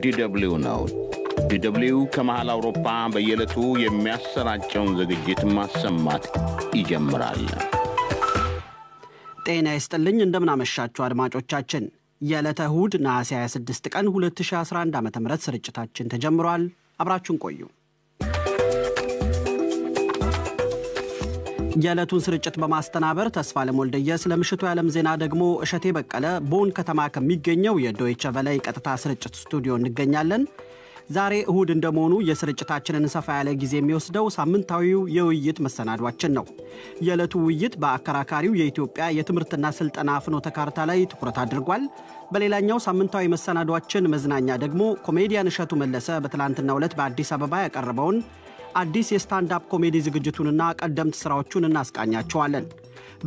ዲደብሊው ነው። ዲደብሊው ከመሃል አውሮፓ በየዕለቱ የሚያሰራጨውን ዝግጅት ማሰማት ይጀምራል። ጤና ይስጥልኝ፣ እንደምናመሻችሁ አድማጮቻችን። የዕለተ እሁድ ነሐሴ 26 ቀን 2011 ዓ ም ስርጭታችን ተጀምሯል። አብራችሁን ቆዩ። የዕለቱን ስርጭት በማስተናበር ተስፋ ለሞልደየስ፣ ለምሽቱ የዓለም ዜና ደግሞ እሸቴ በቀለ ቦን ከተማ ከሚገኘው የዶይቸ ቨለ ቀጥታ ስርጭት ስቱዲዮ እንገኛለን። ዛሬ እሁድ እንደመሆኑ የስርጭታችንን ሰፋ ያለ ጊዜ የሚወስደው ሳምንታዊው የውይይት መሰናዷችን ነው። የዕለቱ ውይይት በአከራካሪው የኢትዮጵያ የትምህርትና ስልጠና ፍኖተ ካርታ ላይ ትኩረት አድርጓል። በሌላኛው ሳምንታዊ መሰናዷችን መዝናኛ ደግሞ ኮሜዲያን እሸቱ መለሰ በትላንትናው ዕለት በአዲስ አበባ ያቀረበውን አዲስ የ stand-up comedy ዝግጅቱንና ቀደምት ስራዎቹን እናስቃኛቸዋለን።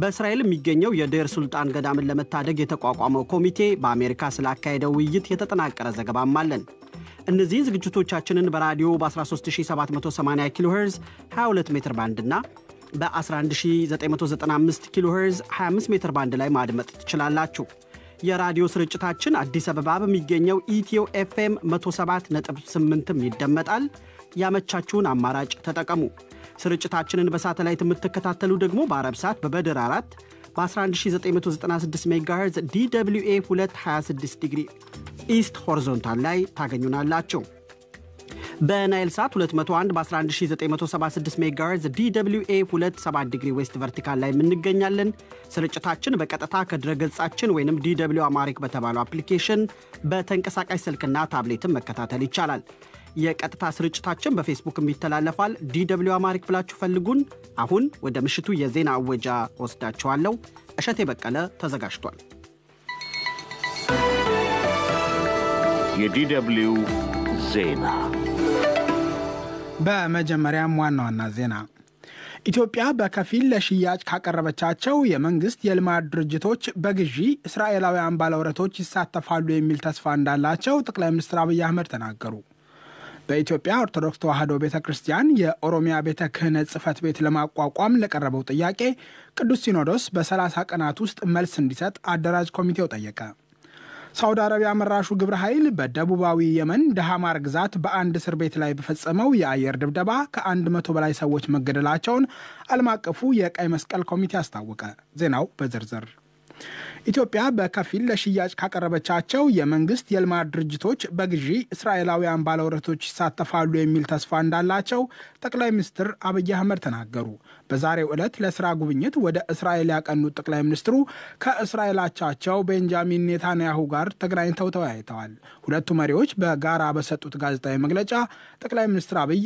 በእስራኤል የሚገኘው የዴር ሱልጣን ገዳምን ለመታደግ የተቋቋመው ኮሚቴ በአሜሪካ ስላካሄደው ውይይት የተጠናቀረ ዘገባም አለን። እነዚህን ዝግጅቶቻችንን በራዲዮ በ13780 ኪሎ ሄርዝ 22 ሜትር ባንድ እና በ11995 ኪሎ ሄርዝ 25 ሜትር ባንድ ላይ ማድመጥ ትችላላችሁ። የራዲዮ ስርጭታችን አዲስ አበባ በሚገኘው ኢትዮ ኤፍኤም 107.8ም ይደመጣል። ያመቻችሁን አማራጭ ተጠቀሙ። ስርጭታችንን በሳተላይት የምትከታተሉ ደግሞ በአረብ ሰዓት በበድር 4 በ11996 ሜጋሄርዝ DWA 226 degree east horizontal ላይ ታገኙናላችሁ። በናይል ሳት 201 በ11976 ሜጋሄርዝ DWA 27 degree west vertical ላይ እንገኛለን። ስርጭታችን በቀጥታ ከድረገጻችን ወይም DW Amharic በተባለው application በተንቀሳቃሽ ስልክና ታብሌትን መከታተል ይቻላል። የቀጥታ ስርጭታችን በፌስቡክም ይተላለፋል። DW Amharic ብላችሁ ፈልጉን። አሁን ወደ ምሽቱ የዜና እወጃ ወስዳችኋለሁ። እሸቴ በቀለ ተዘጋጅቷል። የዲደብሊው ዜና። በመጀመሪያም ዋና ዋና ዜና። ኢትዮጵያ በከፊል ለሽያጭ ካቀረበቻቸው የመንግስት የልማት ድርጅቶች በግዢ እስራኤላውያን ባለሀብቶች ይሳተፋሉ የሚል ተስፋ እንዳላቸው ጠቅላይ ሚኒስትር አብይ አህመድ ተናገሩ። በኢትዮጵያ ኦርቶዶክስ ተዋሕዶ ቤተ ክርስቲያን የኦሮሚያ ቤተ ክህነት ጽሕፈት ቤት ለማቋቋም ለቀረበው ጥያቄ ቅዱስ ሲኖዶስ በ30 ቀናት ውስጥ መልስ እንዲሰጥ አደራጅ ኮሚቴው ጠየቀ። ሳውዲ አረቢያ መራሹ ግብረ ኃይል በደቡባዊ የመን ደሃማር ግዛት በአንድ እስር ቤት ላይ በፈጸመው የአየር ድብደባ ከ100 በላይ ሰዎች መገደላቸውን ዓለም አቀፉ የቀይ መስቀል ኮሚቴ አስታወቀ። ዜናው በዝርዝር። ኢትዮጵያ በከፊል ለሽያጭ ካቀረበቻቸው የመንግስት የልማት ድርጅቶች በግዢ እስራኤላውያን ባለሀብቶች ይሳተፋሉ የሚል ተስፋ እንዳላቸው ጠቅላይ ሚኒስትር አብይ አህመድ ተናገሩ። በዛሬው ዕለት ለስራ ጉብኝት ወደ እስራኤል ያቀኑት ጠቅላይ ሚኒስትሩ ከእስራኤል አቻቸው ቤንጃሚን ኔታንያሁ ጋር ተገናኝተው ተወያይተዋል። ሁለቱ መሪዎች በጋራ በሰጡት ጋዜጣዊ መግለጫ ጠቅላይ ሚኒስትር አብይ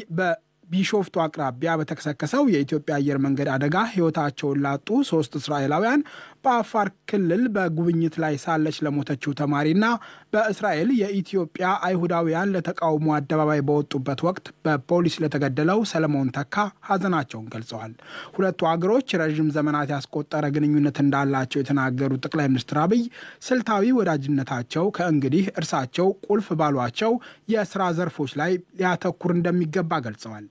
ቢሾፍቱ አቅራቢያ በተከሰከሰው የኢትዮጵያ አየር መንገድ አደጋ ሕይወታቸውን ላጡ ሶስት እስራኤላውያን፣ በአፋር ክልል በጉብኝት ላይ ሳለች ለሞተችው ተማሪና በእስራኤል የኢትዮጵያ አይሁዳውያን ለተቃውሞ አደባባይ በወጡበት ወቅት በፖሊስ ለተገደለው ሰለሞን ተካ ሐዘናቸውን ገልጸዋል። ሁለቱ አገሮች ረዥም ዘመናት ያስቆጠረ ግንኙነት እንዳላቸው የተናገሩት ጠቅላይ ሚኒስትር አብይ ስልታዊ ወዳጅነታቸው ከእንግዲህ እርሳቸው ቁልፍ ባሏቸው የስራ ዘርፎች ላይ ሊያተኩር እንደሚገባ ገልጸዋል።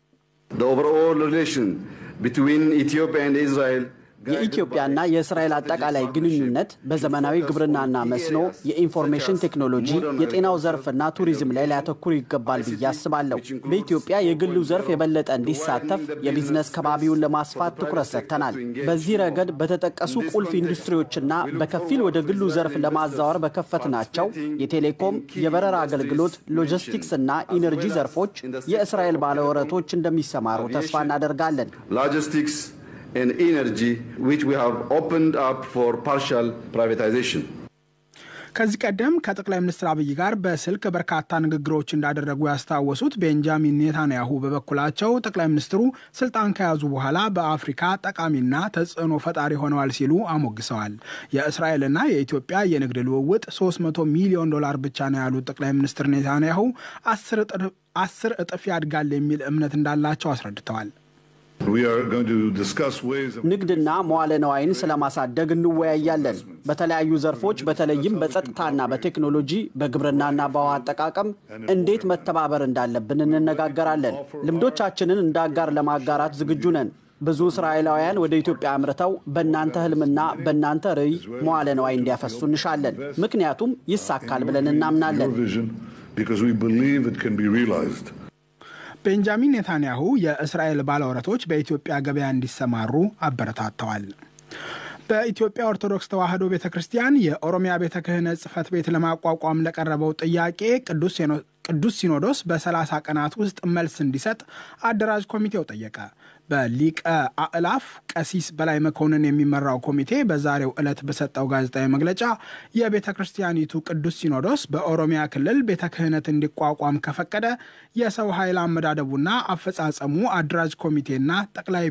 የኢትዮጵያና የእስራኤል አጠቃላይ ግንኙነት በዘመናዊ ግብርናና መስኖ፣ የኢንፎርሜሽን ቴክኖሎጂ፣ የጤናው ዘርፍና ቱሪዝም ላይ ሊያተኩር ይገባል ብዬ አስባለሁ። በኢትዮጵያ የግሉ ዘርፍ የበለጠ እንዲሳተፍ የቢዝነስ ከባቢውን ለማስፋት ትኩረት ሰጥተናል። በዚህ ረገድ በተጠቀሱ ቁልፍ ኢንዱስትሪዎችና በከፊል ወደ ግሉ ዘርፍ ለማዛወር በከፈትናቸው የቴሌኮም፣ የበረራ አገልግሎት፣ ሎጂስቲክስ እና ኢነርጂ ዘርፎች የእስራኤል ባለሀብቶች እንደሚሰማሩ ተስፋ እናደርጋለን። And energy, which we have opened up for partial privatization. ከዚህ ቀደም ከጠቅላይ ሚኒስትር አብይ ጋር በስልክ በርካታ ንግግሮች እንዳደረጉ ያስታወሱት ቤንጃሚን ኔታንያሁ በበኩላቸው ጠቅላይ ሚኒስትሩ ስልጣን ከያዙ በኋላ በአፍሪካ ጠቃሚና ተጽዕኖ ፈጣሪ ሆነዋል ሲሉ አሞግሰዋል። የእስራኤልና የኢትዮጵያ የንግድ ልውውጥ 300 ሚሊዮን ዶላር ብቻ ነው ያሉት ጠቅላይ ሚኒስትር ኔታንያሁ 10 እጥፍ ያድጋል የሚል እምነት እንዳላቸው አስረድተዋል። ንግድና መዋለ ነዋይን ስለማሳደግ እንወያያለን። በተለያዩ ዘርፎች በተለይም በጸጥታና በቴክኖሎጂ፣ በግብርናና በውሃ አጠቃቀም እንዴት መተባበር እንዳለብን እንነጋገራለን። ልምዶቻችንን እንደ አጋር ለማጋራት ዝግጁ ነን። ብዙ እስራኤላውያን ወደ ኢትዮጵያ አምርተው በእናንተ ህልምና በእናንተ ርዕይ መዋለ ነዋይ እንዲያፈሱ እንሻለን። ምክንያቱም ይሳካል ብለን እናምናለን። because we believe it can be realized. ቤንጃሚን ኔታንያሁ የእስራኤል ባለሀብቶች በኢትዮጵያ ገበያ እንዲሰማሩ አበረታተዋል። በኢትዮጵያ ኦርቶዶክስ ተዋሕዶ ቤተ ክርስቲያን የኦሮሚያ ቤተ ክህነት ጽሕፈት ቤት ለማቋቋም ለቀረበው ጥያቄ ቅዱስ ሲኖዶስ በ30 ቀናት ውስጥ መልስ እንዲሰጥ አደራጅ ኮሚቴው ጠየቀ። በሊቀ አእላፍ ቀሲስ በላይ መኮንን የሚመራው ኮሚቴ በዛሬው ዕለት በሰጠው ጋዜጣዊ መግለጫ የቤተ ክርስቲያኒቱ ቅዱስ ሲኖዶስ በኦሮሚያ ክልል ቤተ ክህነት እንዲቋቋም ከፈቀደ የሰው ኃይል አመዳደቡና አፈጻጸሙ አደራጅ ኮሚቴና ጠቅላይ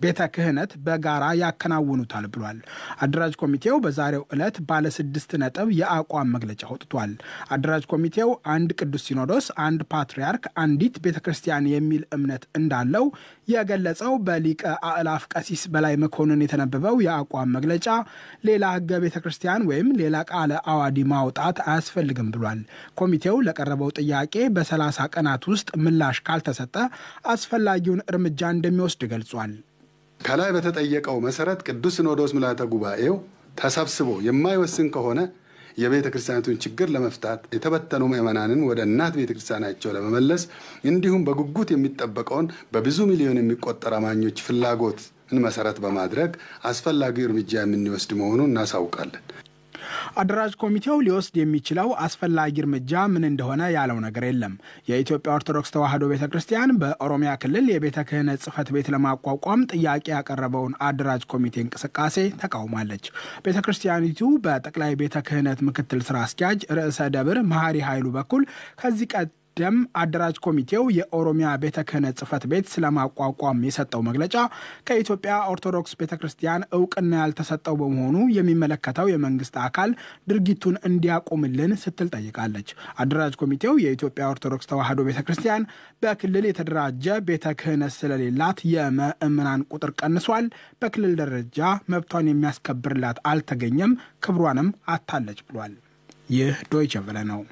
ቤተ ክህነት በጋራ ያከናውኑታል ብሏል። አደራጅ ኮሚቴው በዛሬው ዕለት ባለ 6 ነጥብ የአቋም መግለጫ አውጥቷል። አደራጅ ኮሚቴው አንድ ቅዱስ ሲኖዶስ፣ አንድ ፓትርያርክ፣ አንዲት ቤተ ክርስቲያን የሚል እምነት እንዳለው የገለጸው በሊቀ አእላፍ ቀሲስ በላይ መኮንን የተነበበው የአቋም መግለጫ ሌላ ሕገ ቤተ ክርስቲያን ወይም ሌላ ቃለ አዋዲ ማውጣት አያስፈልግም ብሏል። ኮሚቴው ለቀረበው ጥያቄ በ30 ቀናት ውስጥ ምላሽ ካልተሰጠ አስፈላጊውን እርምጃ እንደሚወስድ ገልጿል። ከላይ በተጠየቀው መሰረት ቅዱስ ሲኖዶስ ምልዓተ ጉባኤው ተሰብስቦ የማይወስን ከሆነ የቤተ ክርስቲያኒቱን ችግር ለመፍታት፣ የተበተኑ ምዕመናንን ወደ እናት ቤተ ክርስቲያናቸው ለመመለስ፣ እንዲሁም በጉጉት የሚጠበቀውን በብዙ ሚሊዮን የሚቆጠር አማኞች ፍላጎትን መሰረት በማድረግ አስፈላጊው እርምጃ የምንወስድ መሆኑን እናሳውቃለን። አደራጅ ኮሚቴው ሊወስድ የሚችለው አስፈላጊ እርምጃ ምን እንደሆነ ያለው ነገር የለም። የኢትዮጵያ ኦርቶዶክስ ተዋሕዶ ቤተ ክርስቲያን በኦሮሚያ ክልል የቤተ ክህነት ጽሕፈት ቤት ለማቋቋም ጥያቄ ያቀረበውን አደራጅ ኮሚቴ እንቅስቃሴ ተቃውማለች። ቤተ ክርስቲያኒቱ በጠቅላይ ቤተ ክህነት ምክትል ስራ አስኪያጅ ርዕሰ ደብር መሐሪ ኃይሉ በኩል ከዚህ ቀደም አደራጅ ኮሚቴው የኦሮሚያ ቤተ ክህነት ጽሕፈት ቤት ስለማቋቋም የሰጠው መግለጫ ከኢትዮጵያ ኦርቶዶክስ ቤተ ክርስቲያን እውቅና ያልተሰጠው በመሆኑ የሚመለከተው የመንግስት አካል ድርጊቱን እንዲያቆምልን ስትል ጠይቃለች። አደራጅ ኮሚቴው የኢትዮጵያ ኦርቶዶክስ ተዋሕዶ ቤተ ክርስቲያን በክልል የተደራጀ ቤተ ክህነት ስለሌላት የምዕመናን ቁጥር ቀንሷል፣ በክልል ደረጃ መብቷን የሚያስከብርላት አልተገኘም፣ ክብሯንም አታለች ብሏል። ይህ ዶይቸ ቬለ ነው።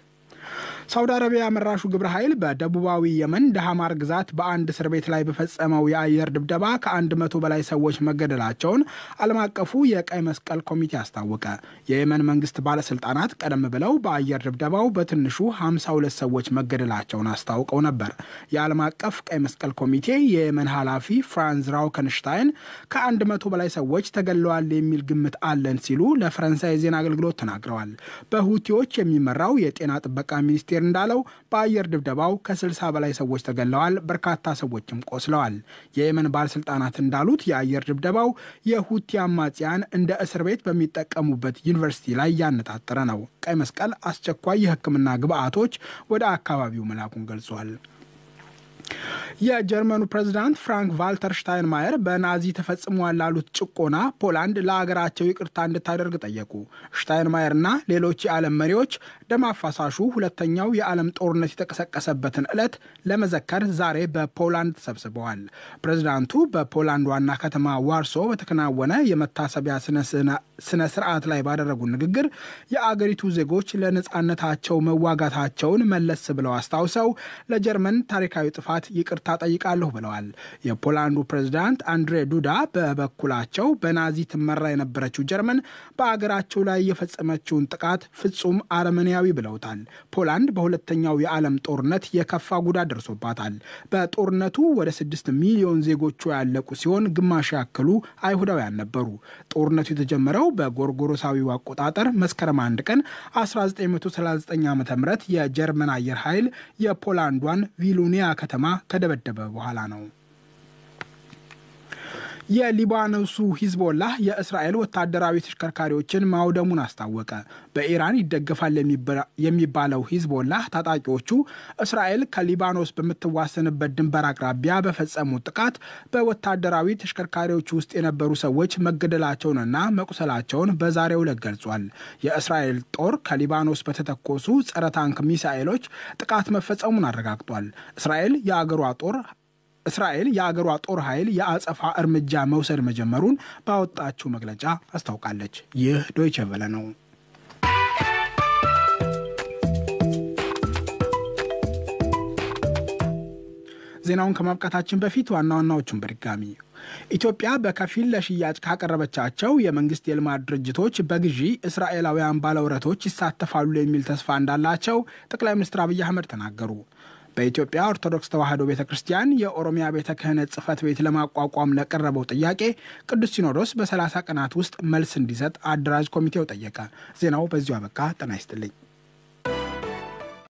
ሳውዲ አረቢያ መራሹ ግብረ ኃይል በደቡባዊ የመን ደሃማር ግዛት በአንድ እስር ቤት ላይ በፈጸመው የአየር ድብደባ ከ100 በላይ ሰዎች መገደላቸውን ዓለም አቀፉ የቀይ መስቀል ኮሚቴ አስታወቀ። የየመን መንግስት ባለስልጣናት ቀደም ብለው በአየር ድብደባው በትንሹ 52 ሰዎች መገደላቸውን አስታውቀው ነበር። የዓለም አቀፍ ቀይ መስቀል ኮሚቴ የየመን ኃላፊ ፍራንዝ ራውከንሽታይን ከ100 በላይ ሰዎች ተገድለዋል የሚል ግምት አለን ሲሉ ለፈረንሳይ የዜና አገልግሎት ተናግረዋል። በሁቲዎች የሚመራው የጤና ጥበቃ ሚኒስቴር እንዳለው በአየር ድብደባው ከ60 በላይ ሰዎች ተገድለዋል፣ በርካታ ሰዎችም ቆስለዋል። የየመን ባለስልጣናት እንዳሉት የአየር ድብደባው የሁቲ አማጽያን እንደ እስር ቤት በሚጠቀሙበት ዩኒቨርሲቲ ላይ ያነጣጠረ ነው። ቀይ መስቀል አስቸኳይ የሕክምና ግብዓቶች ወደ አካባቢው መላኩን ገልጿል። የጀርመኑ ፕሬዝዳንት ፍራንክ ቫልተር ሽታይንማየር በናዚ ተፈጽሟል ላሉት ጭቆና ፖላንድ ለአገራቸው ይቅርታ እንድታደርግ ጠየቁ። ሽታይንማየርና ሌሎች የዓለም መሪዎች ደም አፋሳሹ ሁለተኛው የዓለም ጦርነት የተቀሰቀሰበትን ዕለት ለመዘከር ዛሬ በፖላንድ ተሰብስበዋል። ፕሬዝዳንቱ በፖላንድ ዋና ከተማ ዋርሶ በተከናወነ የመታሰቢያ ስነ ስርዓት ላይ ባደረጉ ንግግር የአገሪቱ ዜጎች ለነፃነታቸው መዋጋታቸውን መለስ ብለው አስታውሰው ለጀርመን ታሪካዊ ጥፋት ይቅርታ ጠይቃለሁ ብለዋል። የፖላንዱ ፕሬዝዳንት አንድሬ ዱዳ በበኩላቸው በናዚ ትመራ የነበረችው ጀርመን በአገራቸው ላይ የፈጸመችውን ጥቃት ፍጹም አረመኔያዊ ብለውታል። ፖላንድ በሁለተኛው የዓለም ጦርነት የከፋ ጉዳት ደርሶባታል። በጦርነቱ ወደ 6 ሚሊዮን ዜጎቿ ያለቁ ሲሆን ግማሽ ያክሉ አይሁዳውያን ነበሩ። ጦርነቱ የተጀመረው በጎርጎሮሳዊው አቆጣጠር መስከረም 1 ቀን 1939 ዓ ም የጀርመን አየር ኃይል የፖላንዷን ቪሉኒያ ከተማ ከደበደበ በኋላ ነው። የሊባኖሱ ሂዝቦላህ የእስራኤል ወታደራዊ ተሽከርካሪዎችን ማውደሙን አስታወቀ። በኢራን ይደገፋል የሚባለው ሂዝቦላህ ታጣቂዎቹ እስራኤል ከሊባኖስ በምትዋሰንበት ድንበር አቅራቢያ በፈጸሙት ጥቃት በወታደራዊ ተሽከርካሪዎች ውስጥ የነበሩ ሰዎች መገደላቸውንና መቁሰላቸውን በዛሬው ዕለት ገልጿል። የእስራኤል ጦር ከሊባኖስ በተተኮሱ ጸረ ታንክ ሚሳኤሎች ጥቃት መፈጸሙን አረጋግጧል። እስራኤል የአገሯ ጦር ኃይል የአጸፋ እርምጃ መውሰድ መጀመሩን ባወጣችው መግለጫ አስታውቃለች። ይህ ዶይቸ ቬለ ነው። ዜናውን ከማብቃታችን በፊት ዋና ዋናዎቹን በድጋሚ። ኢትዮጵያ በከፊል ለሽያጭ ካቀረበቻቸው የመንግስት የልማት ድርጅቶች በግዢ እስራኤላውያን ባለሀብቶች ይሳተፋሉ የሚል ተስፋ እንዳላቸው ጠቅላይ ሚኒስትር አብይ አህመድ ተናገሩ። በኢትዮጵያ ኦርቶዶክስ ተዋሕዶ ቤተ ክርስቲያን የኦሮሚያ ቤተ ክህነት ጽሕፈት ቤት ለማቋቋም ለቀረበው ጥያቄ ቅዱስ ሲኖዶስ በ30 ቀናት ውስጥ መልስ እንዲሰጥ አደራጅ ኮሚቴው ጠየቀ። ዜናው በዚሁ አበቃ። ጤና ይስጥልኝ።